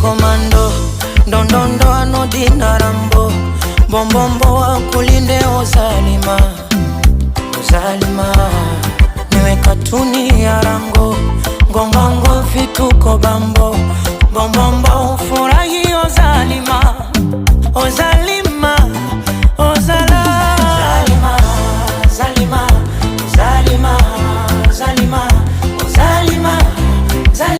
Komando ndondondo anodina rambo bombombo akulinde ozalima ozalima niwe katuni ya rango ngongongo vituko bambo bombombo furahi ozalima ozalima.